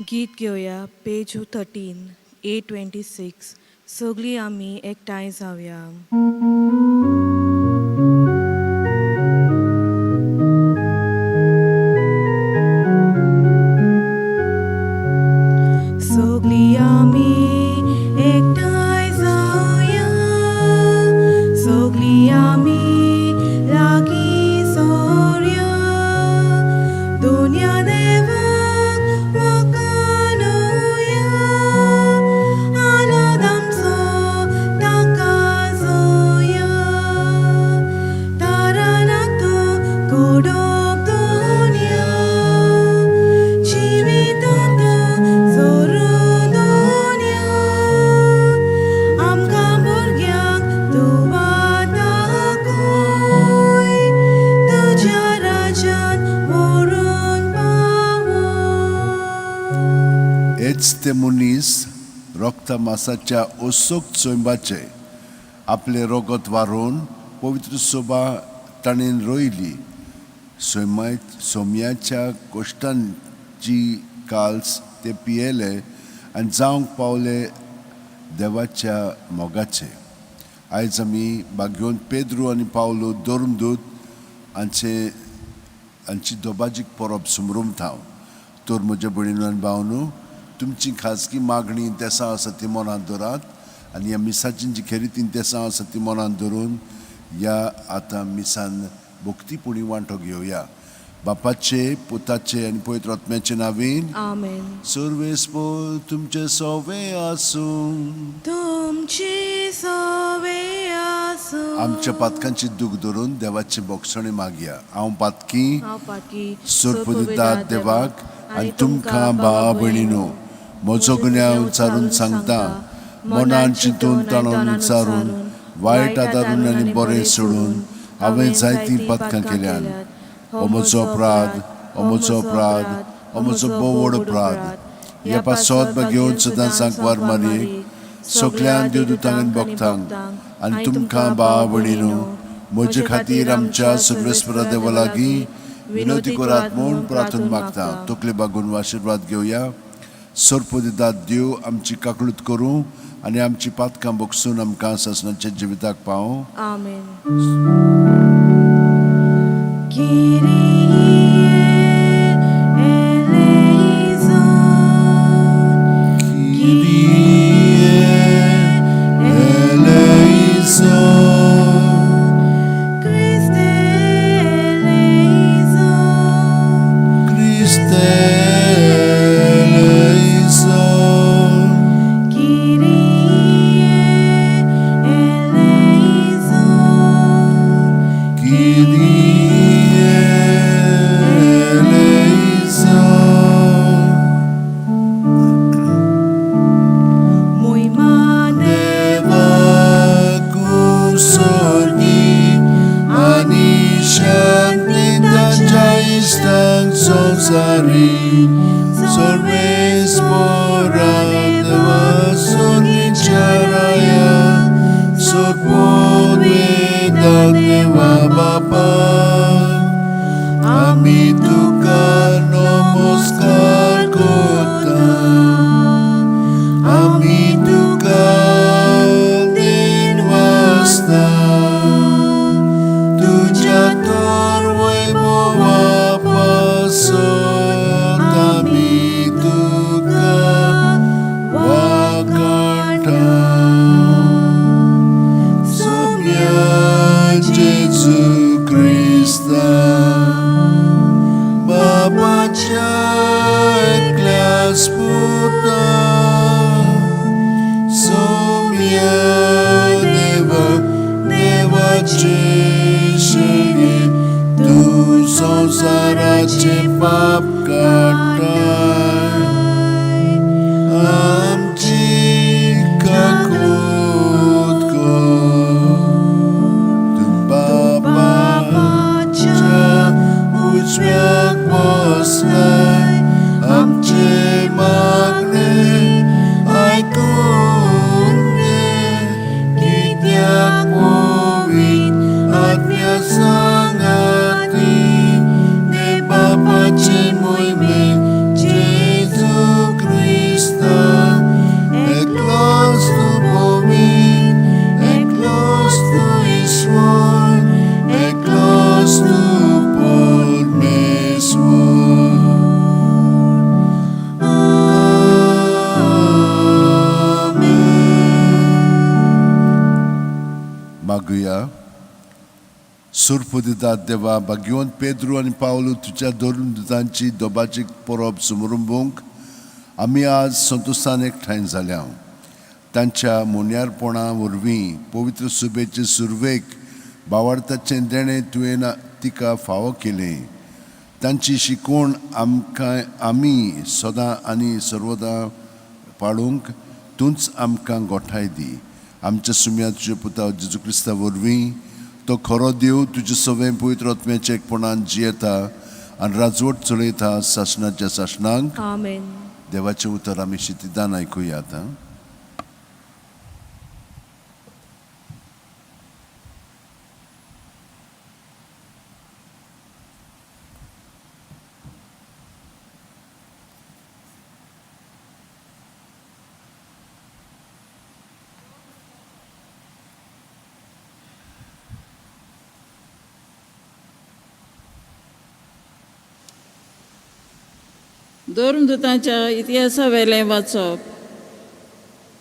गीत घेवया पेज 13 A26. सगळीं आमी एकठांय जावया. सगळीं आमी एकठांय जावया, सगळीं आमी लागीं सोरया, दुनिया देवाक वखाणुया, आनंद आमचो ताका जोया, तारानातो कोडोप दुनिया, जिवितांत जोरून दुनिया, आमकां भुरग्यांक तूं दाखय, तुज्या राज्यांत व्हरून पावय. हेच ते मनीस रोगता मासाच्या असोक चोंयबाचे आपले रोगत वारोवन पवित्र सोबा ताणें रोयली. सोमाय सोम्याच्या कोश्टांची काल्स ते पियेले आनी जावंक पावले देवाच्या मोगाचे. आयज आमी भाग्योन पेद्रू आनी पावलो धर्मदूत हांचे हांची दोबाजीक परब सुमरूमता. तर म्हज्या भयणीनो आनी भावनो, तुमची खाजगी मागणी तेसां आसा ती मनांत दवरात आनी ह्या मिसाची जी खेरीत तेसां आसा ती मनांत धरून ह्या आतां मिसान भक्तीपुणी वांटो घेवया. बापाचे, पुताचे आनी पवित्र आत्म्याचे नावीन. आमेन. सर्वेस्पर तुमचे सोवे आसूं. तुमची सोवे आसूं. आमच्या पातकांची दूख धरून देवाची बोगसणी मागया. हांव पातकी हांव पातकी सोरपुदितात देवाक आनी तुमकां भावा भयणीनो म्हजो गुन्यांव विचारून सांगता. मनान चिंतून ताणून विचारून वायट आदारून आनी बरें सोडून हांवें जायतीं पातकां केल्यान. हो म्हजो अपराध, हो म्हजो अपराध, हो म्हजो भोव व्हड अपराध. ह्या पासत घेवन सदां सांकवार मारयेक सगळ्यां देवदूतांक आनी भक्तांक आनी तुमकां भावा भयणीनो म्हजे खातीर आमच्या सर्वेस्परा देवा लागीं विनवती करात म्हूण प्रार्थना मागता. तकले बागून आशिर्वाद घेवया. सरपदिदात देव आमची काकळूत करूं आनी आमची पातकां बगसून आमकां सासणाच्या जिविताक पावूं. आमेन. Kyrie eleison. Kyrie eleison. Christe eleison. Christe eleison. Kyrie eleison. Kyrie eleison. मोहिमा देवाकू स्वर्गी आनी शांती ताच्या इश्टांक संवसारी. सर्वेस्परा देवा स्वर्गीच्या राया, सोदपोद देवा बापा, आमी तुका नमस्कार करता, आमी तुका दिनवासता. तुज्या तर वैभवा पासत आमी तुका वाखाणटा. सोम्या जेजू क्रिस्ता बाबाच्या एकल्याच पुता, सोम्या देवा देवाचे शेगे, तूं संवसाराचे पाप काडटाय, आमची काकूत कर. तूं बाबाच्या उजव्याक बसलाय, आमचे मागणे आयकून घे, कित्याक पवित्र आत्म्या सांगाती देव बापाची. मागुया. सुरपुदितात देवा, भाग्यवंत पेद्रू आनी पावलू तुज्या धर्मदुतांची दोबाची परब सुमरुंबूंक आमी आज संतोशान एकठांय जाल्या. तांच्या मोन्यारपणा वरवीं पवित्र सुबेचे सुरवेक बावार्थाचें देणें तुवें तिका फावो केलें. तांची शिकवण आमकां आमी सदां आनी सर्वदां पाळूंक तूंच आमकां गोठाय दी. आमच्या सुम्या तुज्या पुता जेजू क्रिस्ता वरवीं, तो खरो देव तुजे सवें पवित्र आत्म्याच्या एकपणान जियेता आनी राजवट चलयता सासणाच्या सासणांक. आमेन. देवाचें उतर आमी शितिदान आयकुया आतां. धर्मदुतांच्या इतिहासावेलें वाचप.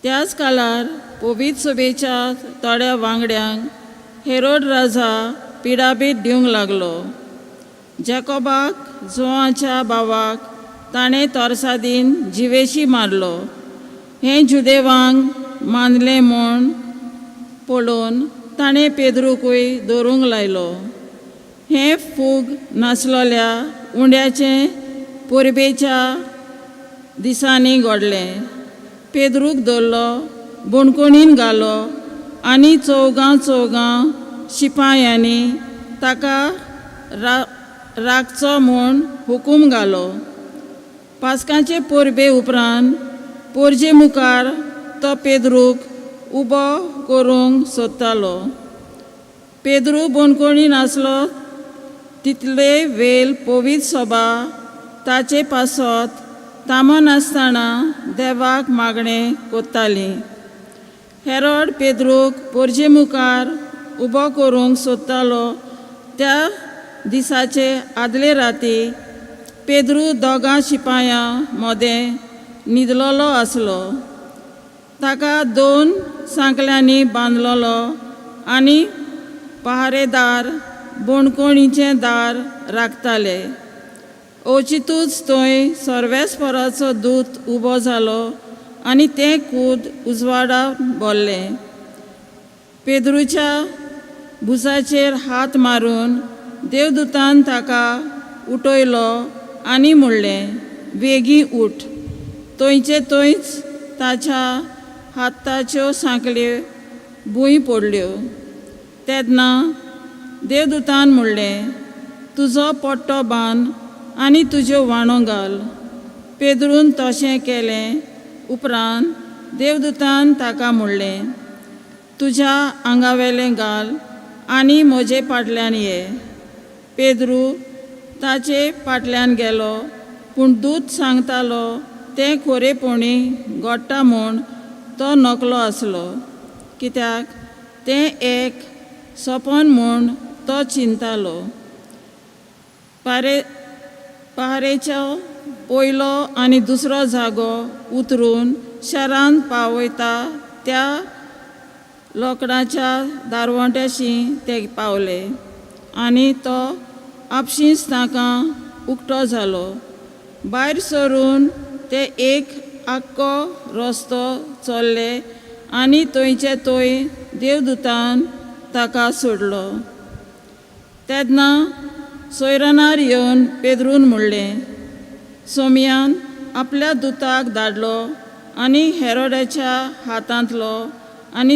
त्याच काळार पवित्र सभेच्या थोड्या वांगड्यांक हेरोड राजा पिडापीड दिवंक लागलो. जॅकोबाक, जोआच्या भावाक, ताणें तोरसादीन जिवेशी मारलो. हें जुदेवांक मानलें म्हूण पळोवन ताणें पेद्रूकूय दवरूंक लायलो. हें फूग नासलोल्या उंड्याचें परबेच्या दिसांनी घडलें. पेद्रूक धरलो, बणकोणीन घालो आनी चौगां चौगां शिपायांनी ताका राखचो म्हूण हुकूम घालो. पास्काचे परबे उपरांत पोरजे मुखार तो पेद्रूक उबो करूंक सोदतालो. पेद्रू बणकोणीन आसलो तितले वेल पवित्र सभा ताचे पासत तामनासतना देवाक मागणें कोत्ताली. हेरोड पेद्रूक पोरजे मुखार उबो करूंक सोदतालो त्या दिसाचे आदले राती पेद्रू दोगां शिपायां मदें न्हिदलोलो आसलो. ताका दोन सांकल्यांनी बांदलोलो आनी पहारेदार बोणकोणीचें दार राखताले. अवचितूच थंय सर्वेस्पराचो दूत उबो जालो आनी तें कूद उजवाडा भरलें. पेद्रूच्या भुजाचेर हात मारून देवदूतान ताका उठयलो आनी म्हणलें, बेगी उठ. थंयचे थंयच ताच्या हाताच्यो सांकळ्यो भूंय पडल्यो. तेन्ना देवदूतान म्हणलें, तुजो पट्टो बांद आनी तुज्यो व्हाणो घाल. पेद्रून तशें केलें. उपरांत देवदूतान ताका म्हणलें, तुज्या आंगावेलें घाल आनी म्हजे फाटल्यान ये. पेद्रू ताचे फाटल्यान गेलो, पूण दूत सांगतालो तें खोरेपणी घडटा म्हूण तो नकलो आसलो, कित्याक तें एक सपन म्हूण तो चिंतालो. पहारेचो पयलो आनी दुसरो जागो उतरून शारांत पावयता त्या लोकडाच्या दारवंट्याशी ते पावले आनी तो आपशींच तांकां उक्तो जालो. भायर सरून ते एक आख्खो रस्तो चल्ले आनी थंयचे थंय देवदूतान ताका सोडलो. तेन्ना सोयरानार येवन पेद्रून म्हणलें, सोमयान आपल्या दुताक धाडलो आनी हेरोड्याच्या हातांतलो आनी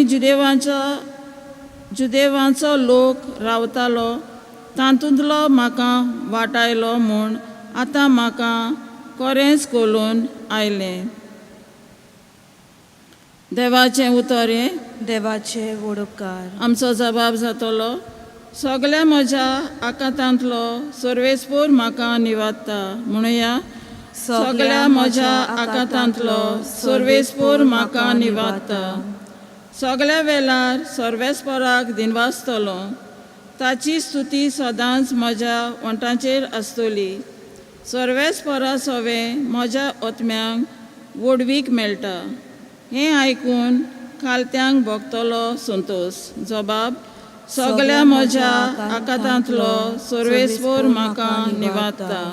जुदेवांचो लोक रावतालो तातूंतलो म्हाका वाटायलो म्हूण आतां म्हाका कोरेंच कोलून आयलें. देवाचें उतर हें. देवाचे वडोपकार. आमचो जबाब जातलो. सगल्या म्हज्या आकांतांतलो सर्वेस्पोर म्हाका निवादता. म्हणुया, सगल्या म्हज्या आकांतांतलो सर्वेस्पोर म्हाका निवादता. सगल्या वेळार सर्वेस्पोराक दिनवासतलो. ताची स्तुती सदांच म्हज्या वंठाचेर आसतली. सर्वेस्पोरा सवें म्हज्या आत्म्यांक व्हडवीक मेळटा. हें आयकून खालत्यांक भोगतलो संतोश. जबाब सगळ्या म्हज्या आकांतांतलो सर्वेस्पोर म्हाका निवारता.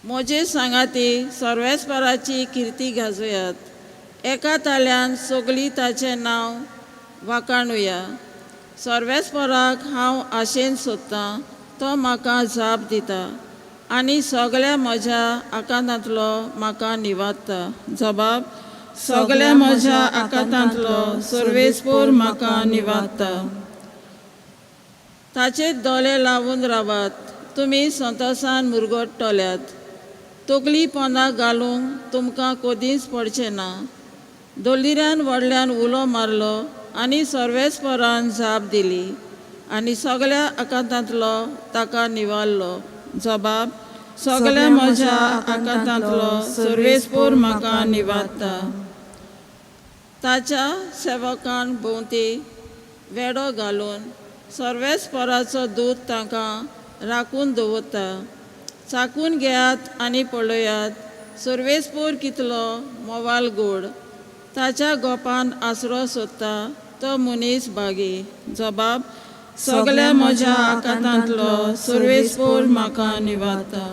म्हजे सांगाती सर्वेस्पराची किर्ती गाजोयात, एका ताल्यान सगळीं ताचें नांव वाखाणुया. सर्वेस्पराक हांव आशेन सोदतां, तो म्हाका जाप दिता आनी सगळ्या म्हज्या आकांतांतलो म्हाका निवारता. जबाब सगळ्या म्हज्या आकांतांतलो सर्वेस्पोर म्हाका निवारता. ताचेर दोळे लावन रावात, तुमी संतोसान मुरगट्टल्यात. तकली पोंदा घालूंक तुमकां कदींच पडचें ना. दलिऱ्यान व्हडल्यान उलो मारलो आनी सर्वेस्परान जाप दिली आनी सगळ्या आकांतांतलो ताका निवारलो. जबाब सगळ्या म्हज्या आकांतांतलो सर्वेस्पोर म्हाका निवारता. ताच्या सेवकान भोंवती वेडो घालून सर्वेस्पराचो दूत तांकां राखून दवरता. चाकून घेयात आनी पळयात सर्वेस्पोर कितलो मोवाल गोड. ताच्या गोपान आसरो सोदता तो मनीस भागी. जबाब सगळ्या म्हज्या आकांतांतलो सर्वेस्पोर म्हाका निवारता.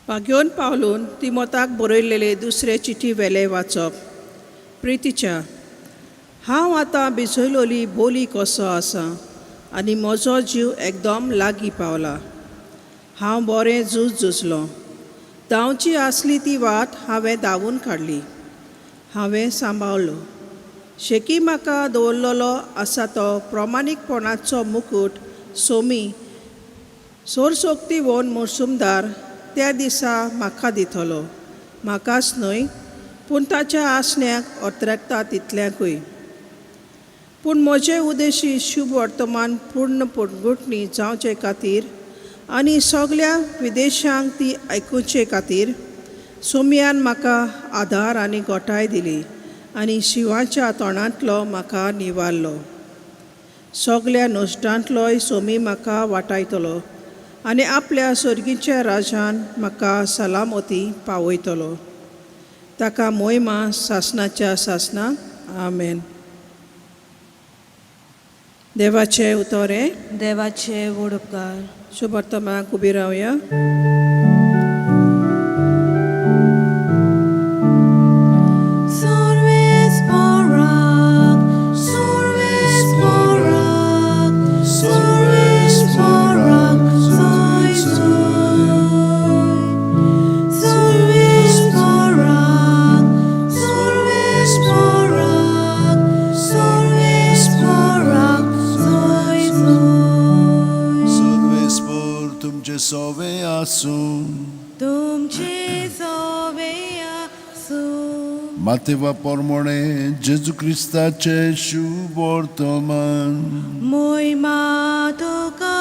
भाग्योन पावलून तिमोताक बरयल्लेले दुसरे चिठी वेले वाचप. प्रितीच्या, हांव आतां भिजयलोली बोली कसो आसा आनी म्हजो जीव एकदम लागीं पावला. हांव बरें झूज झुजलो, धांवची आसली ती वाट हांवें धांवून काडली, हांवें सांबाळ्ळो. शेकी म्हाका दवरलेलो आसा तो प्रमाणीकपणाचो मुकूट सोमी सोरसोक्ती वोन मोसुमदार त्या दिसा म्हाका दितलो, म्हाकाच न्हय पूण ताच्या आसण्याक अत्रेकता तितल्याकूय. पूण म्हजे उदेशी शुभ वर्तमान पूर्ण पोटगुटणी जावचे खातीर आनी सगल्या विदेशांक ती आयकुचे खातीर सोमयान म्हाका आधार आनी गोठाय दिली आनी शिवाच्या तोंडांतलो म्हाका निवारलो. सगल्या नश्टांतलोय सोमी म्हाका वाटायतलो आनी आपल्या सर्गीच्या राजान म्हाका सलामती पावयतलो. ताका मोयमा सासनाच्या सासना. आमेन. देवाचे उतोरें. देवाचे व्हड उपकार. शुभ वर्तमानाक उबी रावया. सर्वेस्पराक, सर्वेस्पराक, सर्वेस्पराक जय जय. सर्वेस्पराक, सर्वेस्पराक, सर्वेस्पराक जय जय. सर्वेस्पोर तुमचे सोवे आसूं. तुमचे सवे आसूं. मातेवा पोरमोणे जेजू क्रिस्ताचे शुभ वर्तमान. मोयमा तुका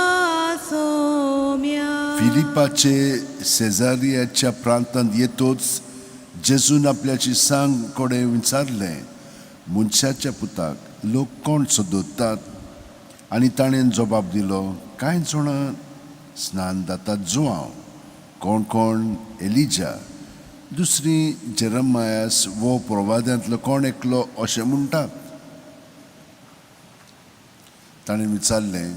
सोम्या. फिलिपाचे सेजारियाच्या प्रांतांत येतोच जेजून आपल्याची सांग कडेन विचारलें, मनशाच्या पुताक लोक कोण सोदतात? आनी ताणें जबाब दिलो, कांय जाणां स्नान दातात जुआंव, कोण कोण एलिजा, दुसरी जेरमायास वो प्रवाद्यांतलो कोण एकलो अशें म्हणटात. ताणें विचारलें,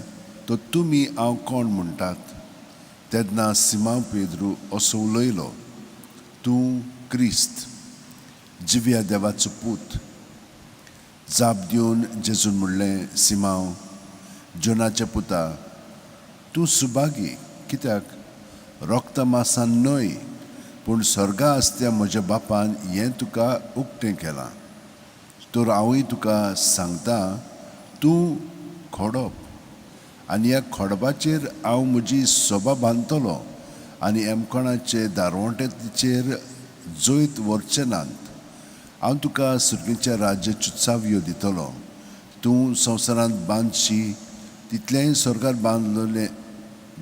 तर तुमी हांव कोण म्हणटात? तेन्ना सिमांव पेद्रू असो उलयलो, तूं क्रिस्त, जिव्या देवाचो पूत. जाप दिवन जेजून म्हणलें, सिमांव, जोनाच्या पुता, तूं सुभागी, कित्याक रोगता मासान न्हय पूण स्वर्गा आसत्या म्हज्या बापान हें तुका उक्तें केलां. तर हांवूय तुका सांगता, तूं खोडप आनी ह्या खोडपाचेर हांव म्हजी सोबा बांदतलो आनी एमकोणाचे दारवंट्याचेर जैत व्हरचे नात. हांव तुका सुर्गीच्या राज्याच्यो चावयो दितलो. तूं संवसारांत बांदशी तितलेंय स्वर्गार बांदलें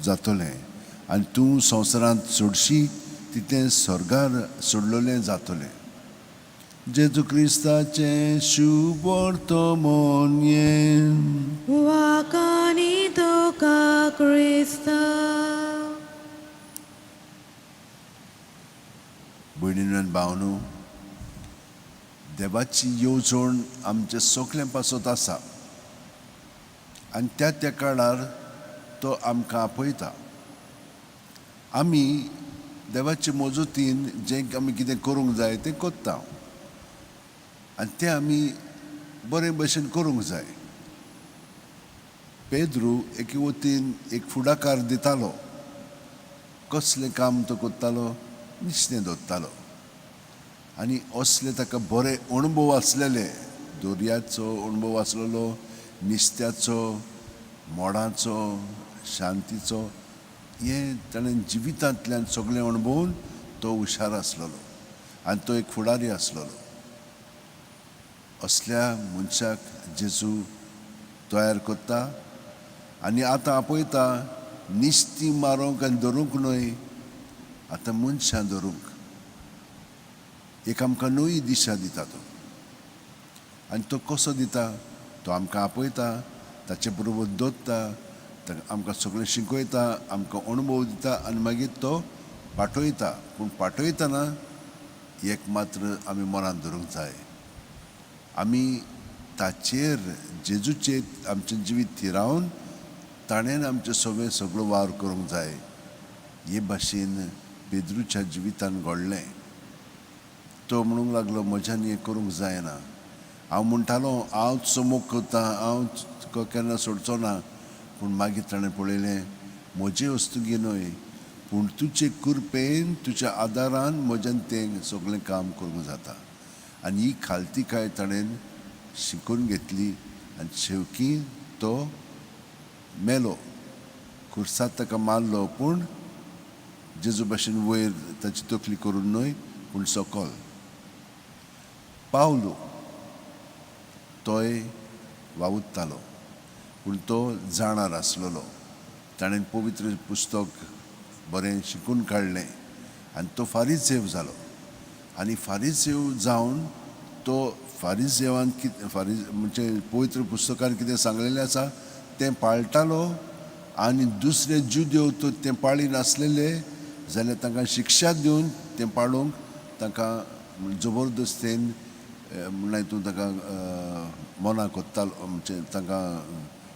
जातलें आनी तूं संवसारांत सोडशी तितलें स्वर्गार सोडलेलें जातलें. जेजू क्रिस्ताचें शुभ वर्तमान. वाकानी तुका क्रिस्ता. भयणीन आनी भावनू, देवाची येवजण आमचे सगळें पासत आसा आनी त्या त्या काळार तो आमकां आपयता. आमी देवाचे मजतीन जें आमी कितें करूंक जाय तें करता आनी तें आमी बरे भशेन करूंक जाय. पेद्रू एके वतीन एक फुडाकार दितालो. कसलें काम तो करतालो? निसणें दवरतालो आनी असले ताका बरे अणभव आसलेले, दर्याचो अणभव आसलेलो, नुस्त्याचो, मोडाचो, शांतीचो. हें ताणें जिवितांतल्यान सगळें अणभवून तो हुशार आसलेलो आनी तो एक फुडारी आसलेलो. असल्या मनशाक जेजू तयार करता आनी आतां आपयता निस्तीं मारूंक आनी धरूंक न्हय, आतां मनशां धरूंक. एक आमकां नवी दिशा दिता तो. आनी तो कसो दिता? तो आमकां आपयता, ताचे बरोबर दवरता, आमकां सगळें शिकयता, आमकां अणभव दिता आनी मागीर तो पाठयता. पूण पाठयतना एक मात्र आमी मनांत धरूंक जाय, आमी ताचेर जेजूचेर आमचें जिवीत थिरावन ताणें आमचें सगळें सगळो वावर करूंक जाय. हे भाशेन पेद्रूच्या जिवितान घडलें. तो म्हणूंक लागलो, म्हज्यान हें करूंक जायना. हांव म्हणटालो हांव तुजो मोग करता, हांव तुका केन्ना सोडचो ना. पूण मागीर ताणें पळयलें, म्हजे वस्तुगी न्हय पूण तुजे कृपेन, तुज्या आदारान म्हज्यान तें सगळें काम करूंक जाता. आनी ही खालतीकाय ताणें शिकून घेतली आनी शेवकी तो मेलो. खुर्सात ताका मारलो, पूण जेजू भाशेन वयर ताची तकली करून न्हय, पूण सकल. पावलो तोय वावुरतालो, पूण तो जाणार आसलेलो. ताणें पवित्र पुस्तक बरें शिकून काडलें आनी तो फारीसेव जालो. आनी फारीसेव जावन तो फारीसेवान कितें फारीज म्हणजे पवित्र पुस्तकान कितें सांगलेलें आसा तें पाळटालो आनी दुसरे जुदेव तर तें पाळी नासलेले जाल्यार तांकां शिक्षा दिवन तें पाळूंक तांकां जबरदस्तेन म्हणल्यार तूं तांकां मना कोत्तालो, म्हणजे तांकां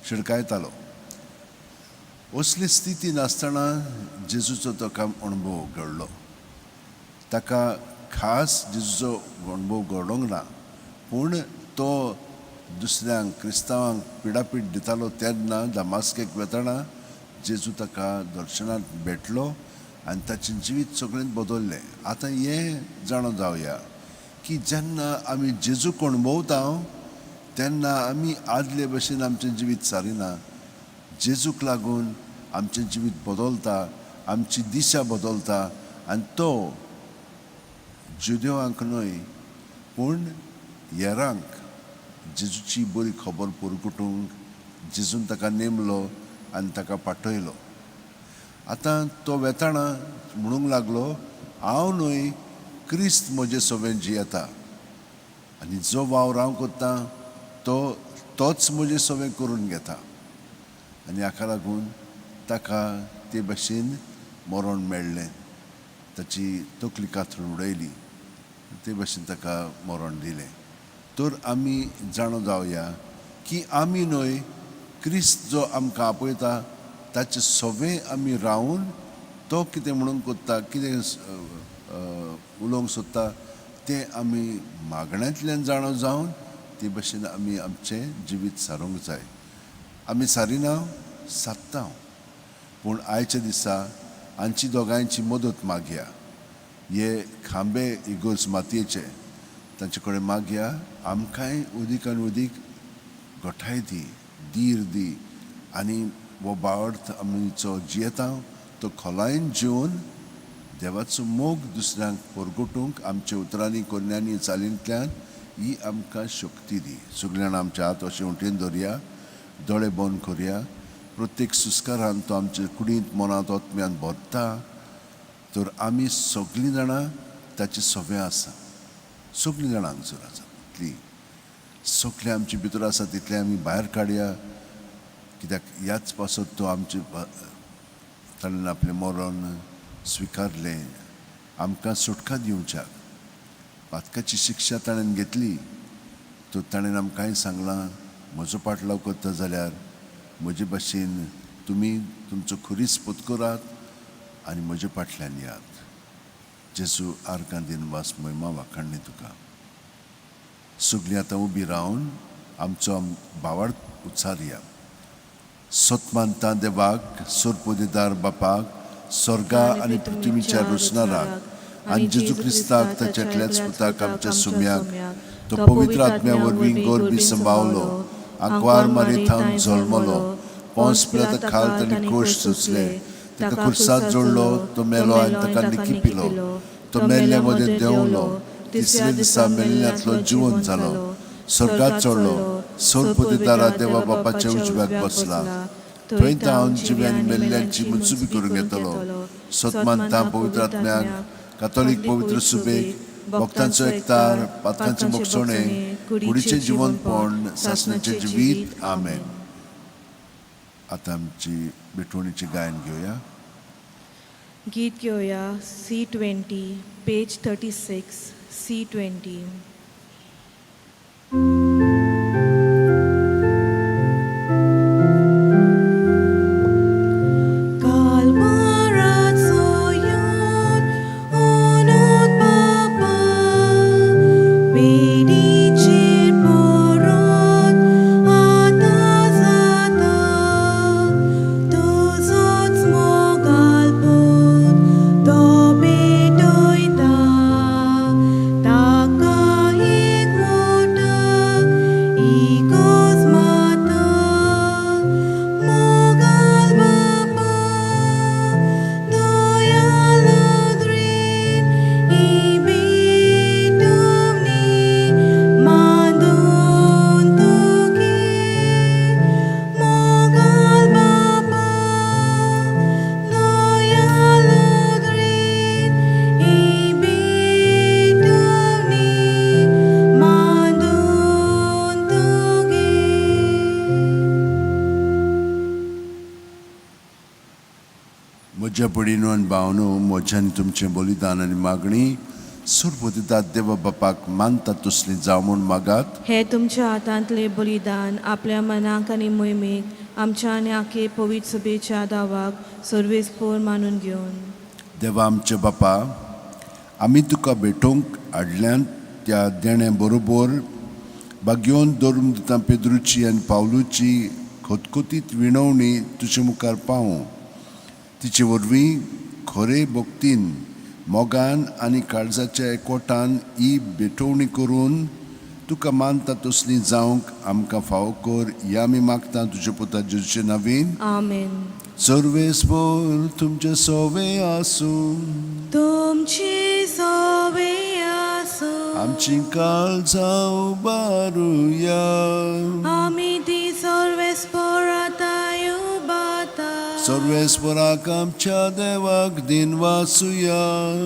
शिडकायतालो. असली स्थिती नासतना जेजूचो ताका अणभव घडलो. ताका खास जेजूचो अणभव घडोवंक ना, पूण तो दुसऱ्यांक क्रिस्तांवांक पिडापीड दितालो तेन्ना दमास्केक वेतना जेजू ताका दर्शनाक भेटलो आनी ताचें जिवीत सगळें बदल्लें. आतां हें जाणा जावया की जेन्ना आमी जेजूक अणभवता तेन्ना आमी आदले भशेन आमचें जिवीत सारिना. जेजूक लागून आमचें जिवीत बदलता, आमची दिशा बदलता. आनी तो जुदेवांक न्हय पूण हेरांक जेजूची बरी खबर पुरकुटूंक जेजून ताका नेमलो आनी ताका पाठयलो. आतां तो वेताना म्हणूंक लागलो, हांव न्हय, क्रिस्त म्हजे सवें जियेता आनी जो वावर हांव करतां तो तोच म्हजे सवें करून घेता. आनी हाका लागून ताका ते भाशेन मरण मेळ्ळें. ताची तकली कातरून उडयली, ते भाशेन ताका मरण दिलें. तर आमी जाणा जावया की आमी न्हय, क्रिस्त जो आमकां आपयता ताचे सवें आमी रावन तो कितें म्हणूंक कोत्ता, कितें उलोवंक सोदता तें आमी मागण्यांतल्यान जाणा जावन ते भाशेन आमी आमचें जिवीत सारूंक जाय. आमी सारिना सादता, पूण आयच्या दिसा आमची दोगांयची मदत मागया. हे खांबे इगोर्ज मातयेचे तांचे कडेन मागया, आमकांय उदीक आनी उदीक गोठाय दी, धीर दी आनी हो बावड आमी जो जियेता तो खोलायेन जिवन देवाचो मोग दुसऱ्यांक परगटूंक आमच्या उतरांनी, कोन्यांनी, चालींतल्यान ही आमकां शक्ती दी. सगळ्यां आमच्या हात अशें उठीन दवरया, दोळे बंद करया. प्रत्येक सुस्कारान तो आमचे कुडींत, मनांत, आत्म्यांत भरता. तर आमी सगळीं जाणां ताचे सवे आसा. सगळीं जाणां हांगसर आसा तितलीं सगळें आमचे भितर आसा तितलें आमी भायर काडया, कित्याक ह्याच पासत तो आमचे ताणें आपलें मरण स्विकारलें आमकां सुटका दिवच्याक. पातकाची शिक्षा ताणें घेतली. तर ताणें आमकांय सांगलां, म्हजो पाटलाव करता जाल्यार म्हजे भाशेन तुमी तुमचो खुरीस पत्करात आनी म्हजे फाटल्यान यात. जेजू, आर्गां, दिनवास, महिमा, वाखाणणी तुका. सगळीं आतां उबी रावन आमचो भावार्थ उच्चारया. सतमानता देवाक, सोरपोदेदार बापाक, स्वर्गा आनी पृथ्वीच्या रोसणाराक आनी जेजू क्रिस्ताक ताच्या एकल्याच पुताक आमच्या सुम्याक, तो पवित्र आत्म्या वरवीं गोरबी संभावलो, आंकवार मारी थावन जल्मलो, पोंस पिलाता खाल ताणें कोश सोंसले, ताका खुर्सात जोडलो, तो मेलो आनी ताका निकी पिलो, तो मेल्ल्या मदें देंवलो, तिसऱ्या दिसा मेल्ल्यांतलो जिवन जालो, स्वर्गात चडलो, सोरपोदेदारा देवा बापाच्या उजव्याक बसला, थंय तावन जिव्या आनी मेल्ल्यांची मुत्सुबी करूंक येतलो. सतमानता पवित्र आत्म्याक, कातोलीक पवित्र सुबेक, भक्तांचो एकतार, पातकांचे मोगसोणे, कुडीचें जिवनपण, सासणाचें जिवीत. आमेन. आतां आमची भेटवणीचें गायन घेवया. गीत घेवया C 20, page 36, C 20. कालबाराचो येवन अनंत बापा, पेडीचेर परत आतां जाता, तुजोच मोगाल पूत तो भेटयता, ताका एक मोठो इगोर्ज माता. मोगाल बापा, दयाळुद्रीन ही भेटवणी मांडून तुगे. मोगाल बापा, दयाळुद्रीन ही भेटवणी मांडून तुगे. म्हज्या भयणीनो आनी भावनो, म्हज्या आनी तुमचें बलिदान आनी मागणी सुरपोतेदाद देवा बापाक मानता तसली जावं म्हूण मागात. हे तुमच्या हातांतले बलिदान आपल्या मनाक आनी मोहिमेक आमच्या आनी आखे पवित्र सभेच्या दावाक सर्वेस्पोर मानून घेवन. देवा आमच्या बापा, आमी तुका भेटोवंक हाडल्यात त्या देणे बरोबर बागयोवन दवरून दिता पेद्रूची आनी पावलूची खतखतीत विणवणी तुजे मुखार पावूं. तिचे वरवीं खरे भक्तीन, मोगान आनी काळजाच्या एकवटान ही भेटवणी करून तुका मानता तसली जावंक आमकां फावो कर, ह्या आमी मागता तुज्या पुता जेजूचे नांवान. आमेन. सर्वेस्पोर तुमचे सोवे आसूं. तुमची सोवे आसूं. आमची काळजां उबारुया. आमी ती सर्वेस्पोराताय उबाता. सर्वेस्पराक आमच्या देवाक दिनवासुया.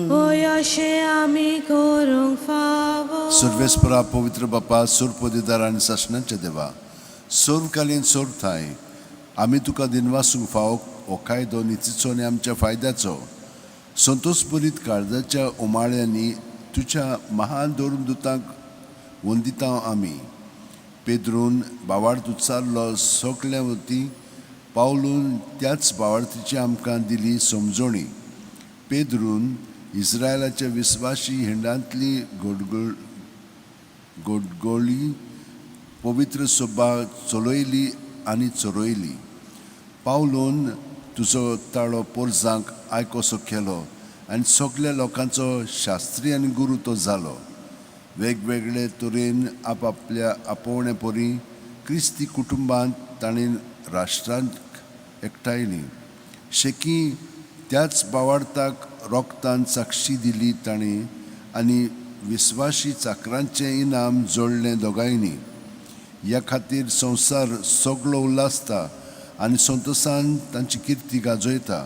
होय, अशें आमी करूंक फावो. सर्वेस्परा, पवित्र बापा, सुरपदिदार आनी सासणाच्या देवा, सर्वकालीन सर्वथाय आमी तुका दिनवासूंक फावो हो कायदो नितीचो आनी आमच्या फायद्याचो. संतोषभरीत काळजाच्या उमाळ्यांनी तुज्या महान धर्मदुतांक वंदिता आमी. पेद्रून भावार्थ उच्चारलो सगल्या वती, पावलून त्याच भावार्थीची आमकां दिली समजणी. पेद्रून इस्रायलाच्या विस्वाशी हिंडांतली गोडगोळ गोडगोळी पवित्र सभा चलयली आनी चरयली. पावलून तुजो ताळो पोरजांक आयकोसो केलो आनी सगल्या लोकांचो शास्त्री आनी गुरू तो जालो. वेगवेगळे तरेन आपापल्या आपोवणे परी क्रिस्ती कुटुंबांत ताणें राष्ट्रांक एकठांयली. शेकी त्याच बावार्थाक रोगतान साक्षी दिली ताणें आनी विस्वाशी चाकरांचें इनाम जोडलें दोगांयनी. ह्या खातीर संवसार सगळो उल्हासता आनी संतोसान तांची किर्ती गाजयता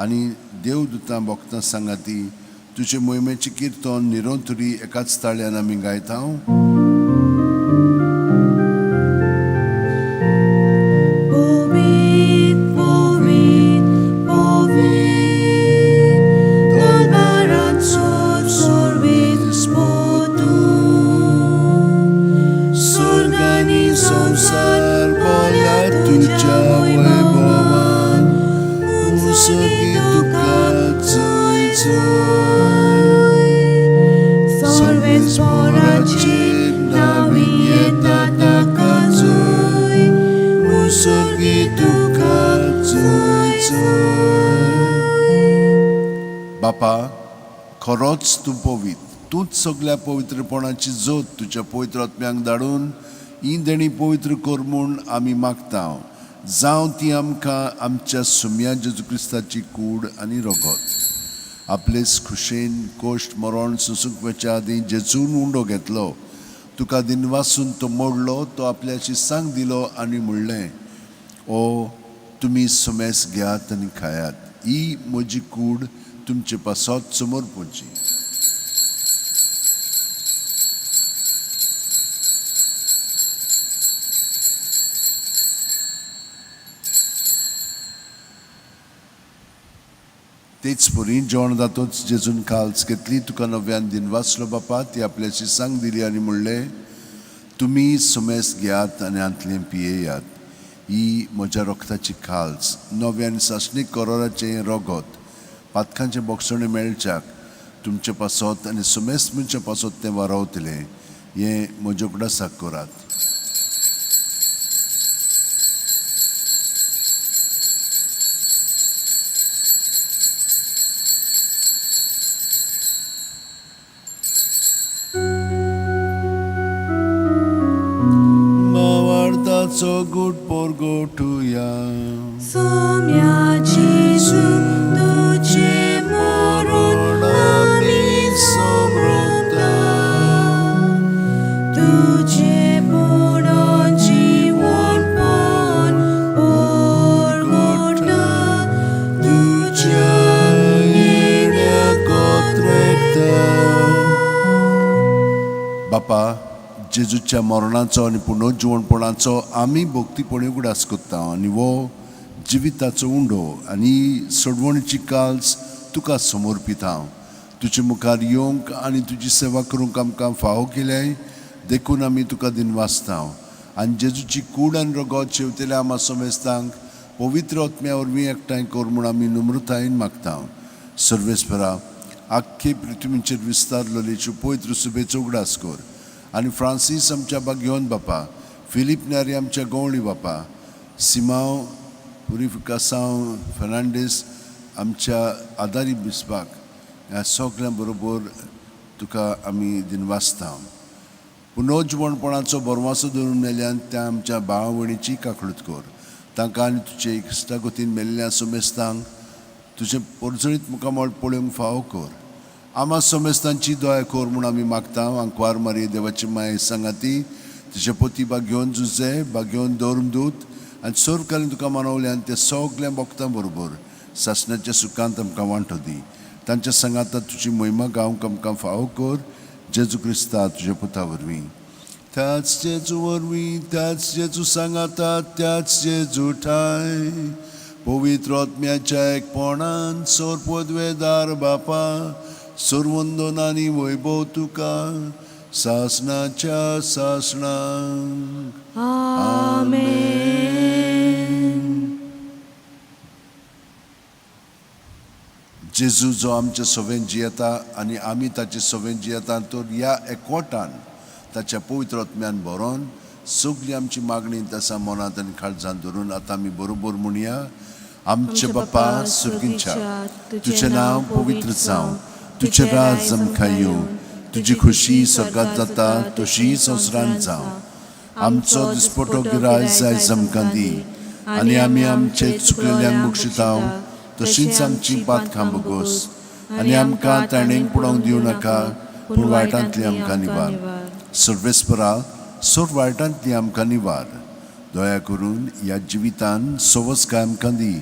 आनी देवदूतां भक्तां सांगाती तुजे मोहिमेचें किर्तन निरंतरी एकाच ताळ्यान आमी गायता. पवित्र, पवित्र, पवित्र, दरबाराचो सर्वेस्पर तूं. स्वर्ग आनी संवसार भरल्या तुज्या वैभवान, उंचगी तुका जय जय. सर्वेस्पराचे नांवी येता ताका जय, उंचगी तुका जय जय. बापा, खरोच तूं पवित्र, तूंच सगल्या पवित्रपणाची जोत तुज्या पवित्र आत्म्यांक धाडून ही देणी पवित्र कर म्हूण आमी मागता. जावं ती आमकां आमच्या सुम्या जेजू क्रिस्ताची कूड आनी रगत. आपलेच खुशेन कोश्ट मरण सोंसूंक वचच्या आदीं जेजून उंडो घेतलो, तुका दिनवासून तो मोडलो, तो आपल्याची सांग दिलो आनी म्हणलें, ओ तुमी सुमेस घेयात आनी खायात, ही म्हजी कूड तुमचे पासत समर्पणची. तेच परी जेवण जातच जेजून काल्स घेतली, तुका नव्यान दिनवासलो बापा, ती आपल्याची सांग दिली आनी म्हणलें, तुमी सुमेस घेयात आनी हांतलें पियेयात, ही म्हज्या रक्ताची खाल्स, नव्यान सासणीक करोराचें रगत, पातकांचें बोगसणें मेळच्याक तुमचे पासत आनी सुमेस मनच्या पासत तें वारावतलें, हें म्हज्या उगडासाक करात. मावार्थाचो गुट पोरगोटुया. सोम्या जेजू तुजें मरण आमी समृता, तुजें पुणोन जिवनपण ओरगोटा, तुज्या येण्या कोत्रेकता. बापा, जेजूच्या मरणाचो आनी पुनर्जिवणपणाचो आमी भक्तीपणी उगडास करता आनी हो जिविताचो उंडो आनी सोडवणीची काल्स तुका समर्पिता. तुजे मुखार येवंक आनी तुजी सेवा करूंक आमकां फावो केल्याय देखून आमी तुका दिनवासता. आनी जेजूची कूड आनी रगत शेवतेल्या आमा समेस्तांक पवित्र आत्म्या वरवीं एकठांय कर म्हूण आमी नम्रतायेन मागता. सर्वेस्परा, आख्खे पृथ्वीचेर विस्तारलेलेच्यो पवित्र सुबेचो उगडास कर आनी फ्रांसीस आमच्या बागयोन बापा, फिलीप न्यारी आमच्या गवळी बापा, सिमांव पुरिफिकासांव फेर्नांडीस आमच्या आदारी बिस्पाक, ह्या सगळ्यां बरोबर तुका आमी दिनवासता. पुनर्जिवणपणाचो बरवासो धरून मेल्यान त्या आमच्या भाव भयणीची काकळूत कर, तांकां आनी तुजे इश्टागतीन मेल्ल्या समेस्तांक तुजें परजळीत मुखामळ पळोवंक फावो कर. आमा समेस्तांची दया कर म्हूण आमी मागता. आंकवार मारये देवाची माये सांगाती तुजे पोती बागयोन जुजे बागयोन धर्मदूत आनी सर्वकालीन तुका मानवल्यान ते सगळ्या भक्तां बरोबर सासणाच्या सुखांत आमकां वांटो दी. तांच्या सांगाता तुजी महिमा गावंक आमकां फावो कर, जेजू क्रिस्ता तुज्या पुता वरवीं. त्याच जेजू वरवीं, त्याच जेजू सांगाता, त्याच जेजू ठाय पवित्र आत्म्याच्या एकपणान सोरपदवेदार बापा, सर्वंदन आनी वैभव तुका सासणाच्या सासणाक. आमेन. जेजू जो आमचे सवेन जियेता आनी आमी ताचे सवेन जियेता, तर ह्या एकवटान ताच्या पवित्र आत्म्यान भरोन सगळी आमची मागणी तसा मनांत आनी काळजांत धरून आतां आमी बरोबर म्हणया. आमचे बापा सुर्गींच्या, तुजें नांव पवित्र जावं, तुजें राज आमकां येवं, तुजी खुशी स्वर्गांत जाता तशी संवसारांत जावं. आमचो दिसपटो गिरायक आयज आमकां दी आनी आमी आमचे चुकलेल्यांक बक्षिता तशींच आमची पातकां बोगोस आनी आमकां ताणें पुडोवंक दिवं नाका, पूण वायटांतली आमकां निवार. सर्वेस्परा, सोड वायटांतली आमकां निवार. दया करून ह्या जिवितान सवस आमकां दी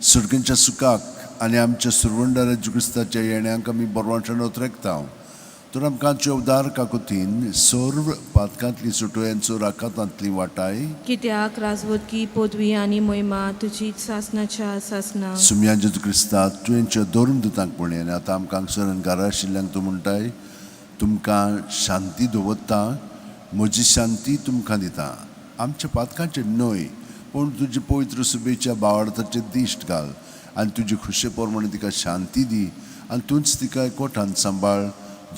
सुर्गंच्या सुखाक आनी आमच्या सुरवंडार क्रिस्ताच्या येण्याक आमी बरवांशान ओतरेकता तर आमकां चोवदार काकुतीन सर्व पातकांतली सुटोयांचो राखातांतली वाटाय. कित्याक राजवटकी पदवी आनी मोहिमा तुजी सासनाच्या सासना. सुमया जेजू क्रिस्ता तुवेंच्या धर्म दुतांक पळय आनी आतां आमकां हांगसर घरा आशिल्ल्यांक तूं म्हणटाय तुमकां शांती दवरता म्हजी शांती तुमकां दिता. आमच्या पातकांचेर न्हय पूण तुजी पवित्र सुबेच्या बावडताचेर दिश्ट घाल आनी तुजी खुशे प्रमाणे तिका शांती दी आनी तूंच तिका कोठान सांबाळ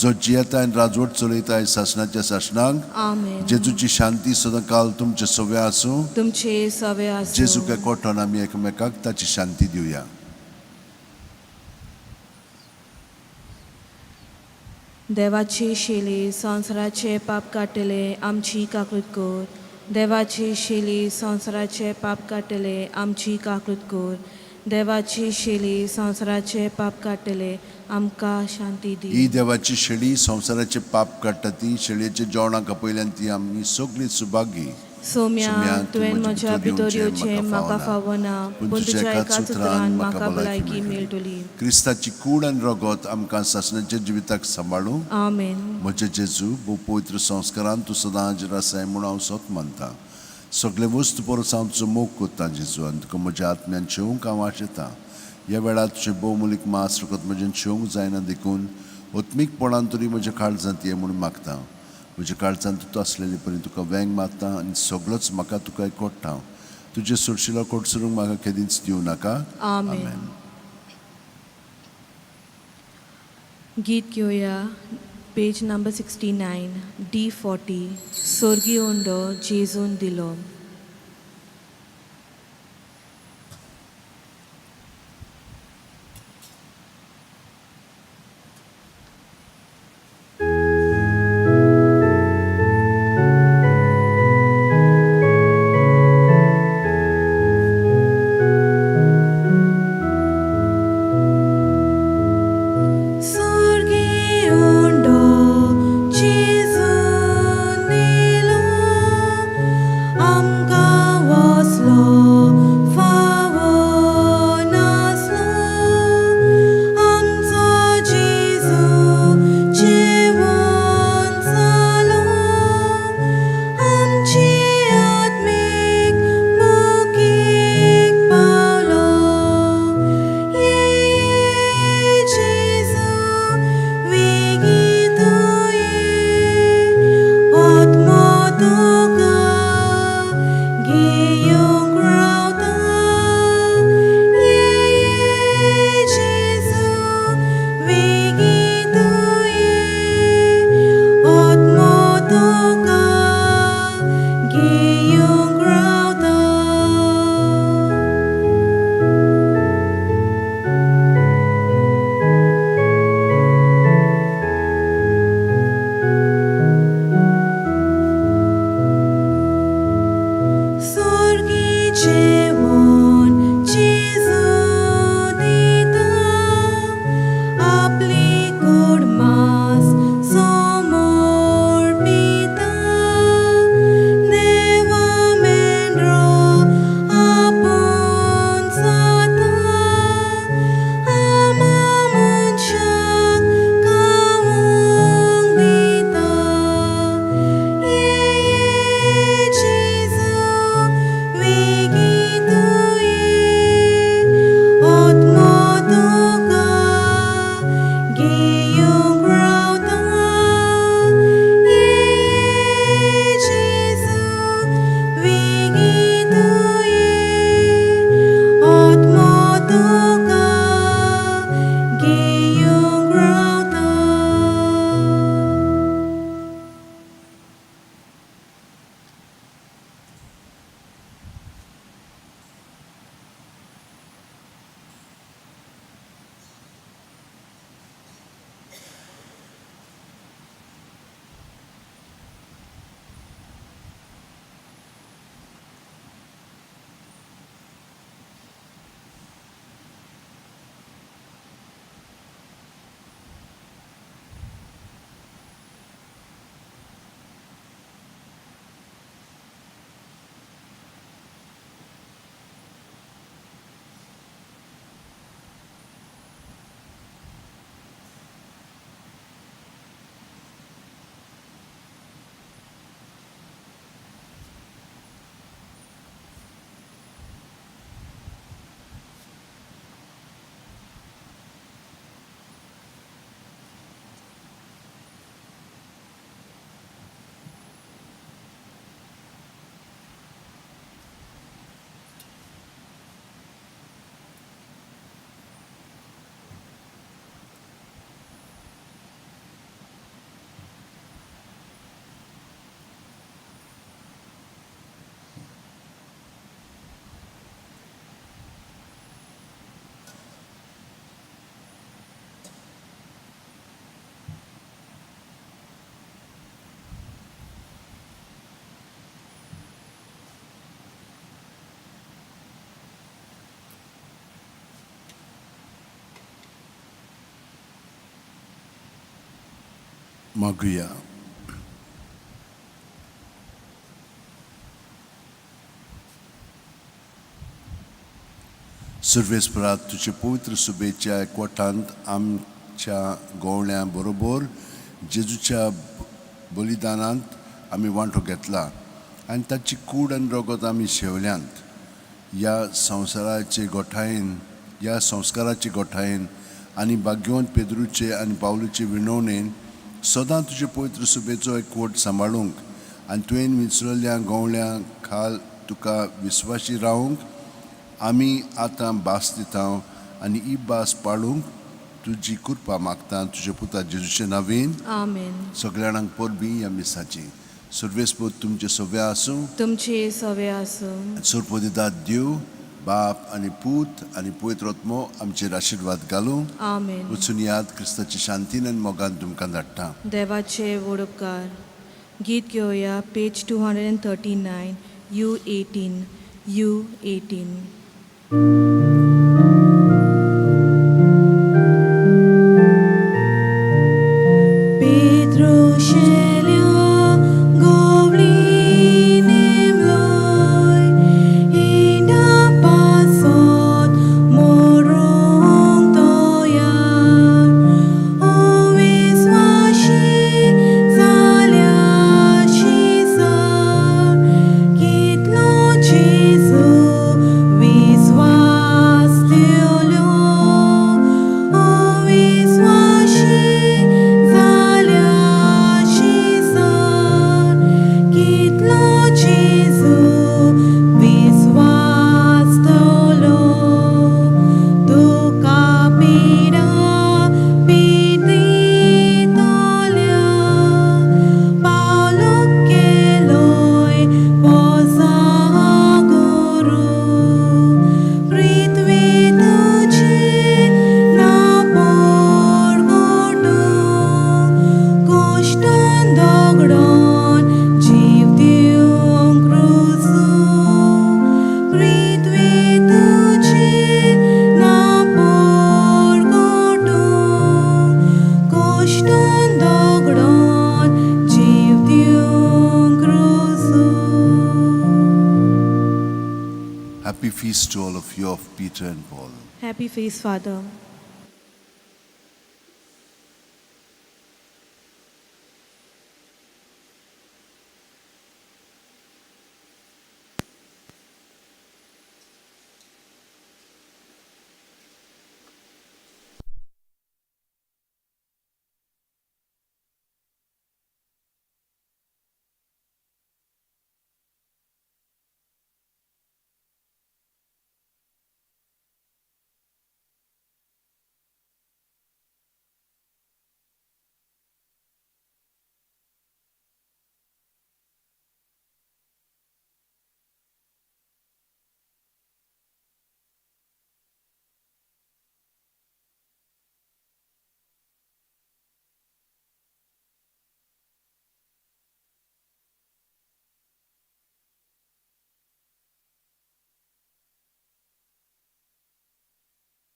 जो जियेता आनी राजवट चलयताय सासणाच्या सासणाक. आमेन. जेजूची शांती सदां काल तुमचे सगळे आसूं. तुमचे सवे आसूं. जेजूक कोठान आमी एकमेकाक ताची शांती दिवया. देवाची शेली संवसाराचे पाप काडटले आमची काकूत कर. देवाची शेली संवसाराचे पाप काडटले आमची काकूत कर. देवाची शेली संवसाराचे पाप काडटले आमकां शांती ही दी. देवाची शेळी संवसाराचे पाप काडटा ती शेळयेच्या जेवणाक आपयल्यान ती आमी सगळीं सुभागी. सोम्या तुवें म्हज्या भितर येवचें म्हाका फावना पूण तुज्या एकाच उतरान म्हाका भलायकी मेळटली. क्रिस्ताची कूड आनी रगत आमकां सासणाच्या जिविताक सांबाळूं. आमेन. म्हजे जेजू भोव पवित्र संस्कारान तूं सदां हाजीर आसाय म्हूण हांव सत मानता. सगळे वस्तू परस हांव तुजो मोग करता जेजू आनी तुका म्हज्या आत्म्यान शेवंक हांव आशेतां. ह्या वेळार तुजें भोवमूलीक मास रगत म्हजें शेवंक जायना देखून आत्मीकपणान तरी म्हज्या काळजांत ये म्हणून मागता. म्हज्या काळजांत तूं आसलेले परी तुका वेंग मारता आनी सगळोच म्हाका तुका एकवटा. तुजें सोडशिलो कोटसरूंक म्हाका केदींच दिवं नाका. आमेन. गीत घेवया पेज नंबर 69 D40 सोर्गी उंडो जेजून दिलो. सोर्गी उंडो जेजून दिलो. मागुया. सर्वेस्परात तुजे पवित्र सुबेच्या एकवटांत आमच्या गवळ्यां बरोबर जेजूच्या बलिदानांत आमी वांटो घेतला आनी ताची कूड आनी रगत आमी शेवल्यांत. ह्या संवसाराचे गोठायेन, ह्या संस्काराचे गोठायेन आनी भाग्यवंत पेद्रूचे आनी पावलूचे विणवणेन सदां तुजे पवित्र सुबेचो एकवट सांबाळूंक आनी तुवें विसरल्या गवळ्यां खाल तुका विस्वाशी रावंक आमी आतां भास दिता आनी ही भास पाळूंक तुजी कृपा मागता तुज्या पुता जेजूचे नांवेन. आमेन. सगळ्या जाणांक परबीं ह्या मिसाची. सर्वेस्पोत तुमचे सगळे आसूं. तुमचे सवे आसूं. सोरपोदिदात देव बाप आनी पूत आनी पवित्र आत्मो आमचेर आशिर्वाद घालूं. आमेन. वचून याद क्रिस्ताची शांतीन आनी मोगान तुमकां धाडटा. देवाचे व्हड उपकार. गीत घेवया पेज 239 U18 U18. Pedro शेल्या गोवली नेमलोय हिंडा पासत मोरूंक तयार ओ विस्वाशी जाल्याशी सर कितलो जेजू विस्वास दिलो ओ विस्वाशी जाल्याशी सर कितलो जेजू विस्वास दिलो तुका पिडा पिडितल्या पावलो केलोय पोसा गुरू पृथ्वी तुझी ना पोरगोटू कोश्टान दगडोन जीव दिवंक क्रुजू पृथ्वी तुझी ना पोरगोटू कोश्टान दगडोन जीव दिवंक क्रुजू. Happy feast to all of you of Peter and Paul. Happy feast, Father.